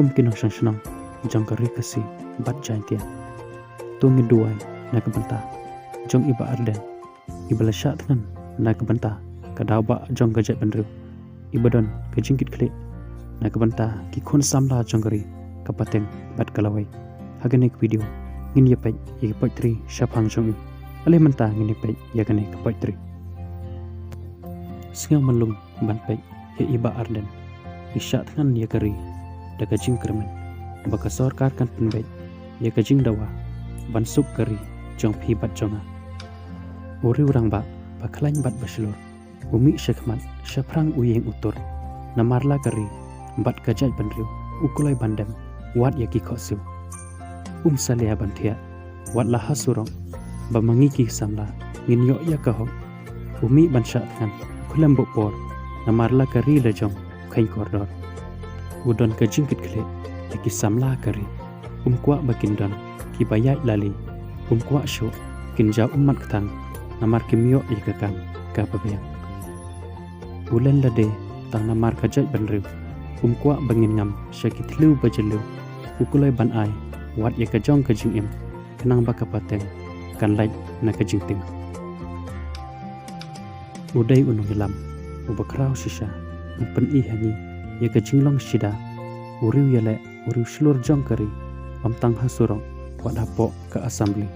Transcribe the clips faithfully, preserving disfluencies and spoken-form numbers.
Kum ki nongshong shnong jong ka ri Khasi bad Jaintia, to ngin duwai na ka bynta jong i Bah Ardent, iba la shah thngan na ka bynta ka daw bah jong ka jaitbynriew, iba don ka jingkitkhlieh na ka bynta ki khun samla jong ka ri, ka pateng bad ka lawei. Ha kane ka video ngin ïa peit ïa ki poetry shaphang jong i. Ale mynta ngin ïa peit ïa kane ka poetry. Sngewmynlum ban peit ïa i Bah Ardent, i shah thngan ïa ka ri da ka jingkyrmen ba ka sorkar kan pynbeit ïa ka jingdawa ban suk ka ri jong phi bad jong nga. U riew rangbah ba khlaiñ bad ba shlur, u mih shakhmat shaphrang u ïeng u tur, namar la ka ri bad ka jaitbynriew u kloi ban dem wat ïa ki khohsiew. Um salia ban thiah wat la ha surok ba ma ngi ki samla ngin ïoh ïa ka hok. U mih ban shah thngan u khlem buh por, namar la ka ri la jong kheiñ kordor. U don ka jingkitkhlieh ïa ki samla ka ri, um kwah ba kin don kiba ïaid lali, um kwah shuh kin jaw ummat kthang, namar kim ïoh ïa ka kam kaba biang. U len lade tang namar ka jaitbynriew, um kwah ba ngin ngam sha ki thliew ba jylliew. U kloi ban ai wat ïa ka jong ka jingim, khnang ba ka pateng kan lait na ka jingtim. U dei u nongïalam uba khraw shisha, um pyni ha ngi ïa ka jinglong shida. U riew ïaleh, u riew shlur jong ka ri, ym tang ha surok wat hapoh ka assembly.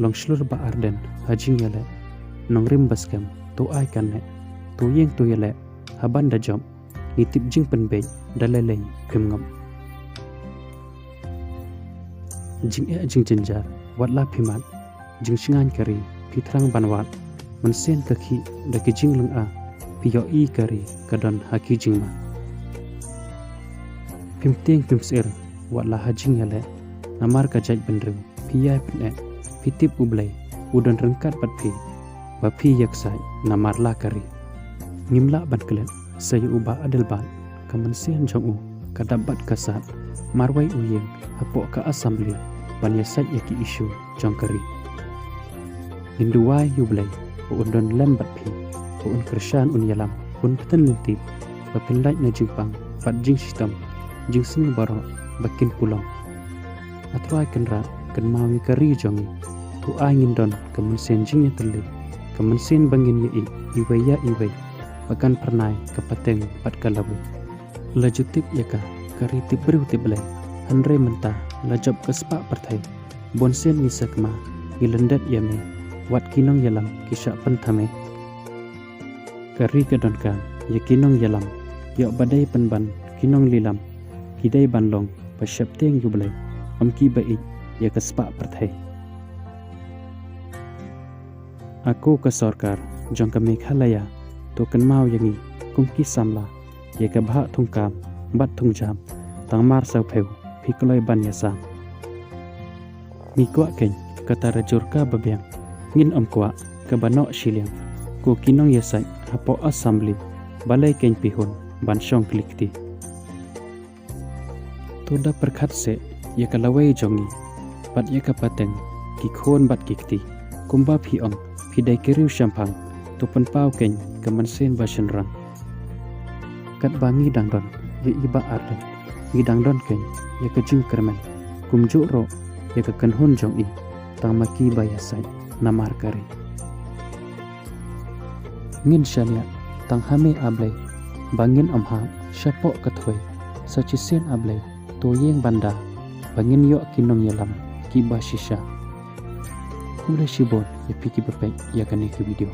Long shlur Bah Ardent ha jingïaleh, nongrim ba skhem to ai kane, to ïeng to ïaleh, ha ban da jop ngi tip jingpynbeit da lei lei phim ngop. Jingeh jingjynjar wat la phi mad, jingshngaiñ ka ri phi thrang ban wad. Mynsiem ka khih da ki jinglynga, phi ïohi ka ri ka don ha ki jingma. Phim tieng phim syier wat la ha jingïaleh, namar ka jaitbynriew phi ïai pyneh. Phi tip U Blei u don ryngkat bad phi, ba phi ïaksaid namar la ka ri. Ngim lah ban klet sa ïa u Bah Adelbert, ka mynsiem jong u ka dap bad ka sat, marwei u ïeng hapoh ka assembly ban ïasaid ïa ki issue jong ka ri. Ngin duwai ïa U Blei ba un don lem bad phi, ba un kyrshan, un ïalam, un pynlynti, ba phin lait na jingpang bad jingshitom, jingsngew baroh ba kin pulong. A Trai Kynrad, kynmaw ïa ka ri jong ngi. To ai ngin don ka mynsiem jingïatylli, ka mynsiem ba ngin ïaieit iwei ïa iwei, ba kan phyrnai ka pateng bad ka lawei. La ju tip ïa ka, ka ri tip briew tip Blei, hynrei mynta la jop ka spah pyrthei. Bun sien ngi sakma, ngi lyndet ïa me, wat ki nongïalam ki shah pynthame. Ka ri ka donkam ïa ki nongïalam, ïoh ba dei pynban ki nonglilam, ki dei ban long ba sheptieng ïa U Blei, ym kiba ïeit ïa ka spah pyrthei. A ko ka sorkar jong ka Meghalaya, to kynmaw ïa ngi kum ki samla, ïa ka bhah thungkam bad thungjam, tang mar sawphew phi kloi ban ïasam. Ngi kwah keiñ kata ra jur kaba biang, ngin ym kwah kaba noh shiliang. Ko ki nongïasaid hapoh assembly, balei keiñ phi hun ban shong khlieh kti? To da pyrkhat seh ïa ka lawei jong ngi bad ïa ka pateng, ki khun bad ki kti. Kumba phi ong phi dei ki riew shemphang, to pynpaw keiñ ka mynsiem ba shynrang. Katba ngi dang don ïa i Bah Ardent, ngi dang don keiñ ïa ka jingkyrmen, kumjuh ruh ïa ka kynhun jong i, tang ma kiba ïasaid namar ka ri. Ngin shaniah tang ha me A Blei, ba ngin ym hap shapoh ka thwei. Sa shisien A Blei, to ïeng ban da, ba ngin ïoh ki nongïalam kiba shisha. Khublei shibun ïa phi kiba peit ïa kane ka video.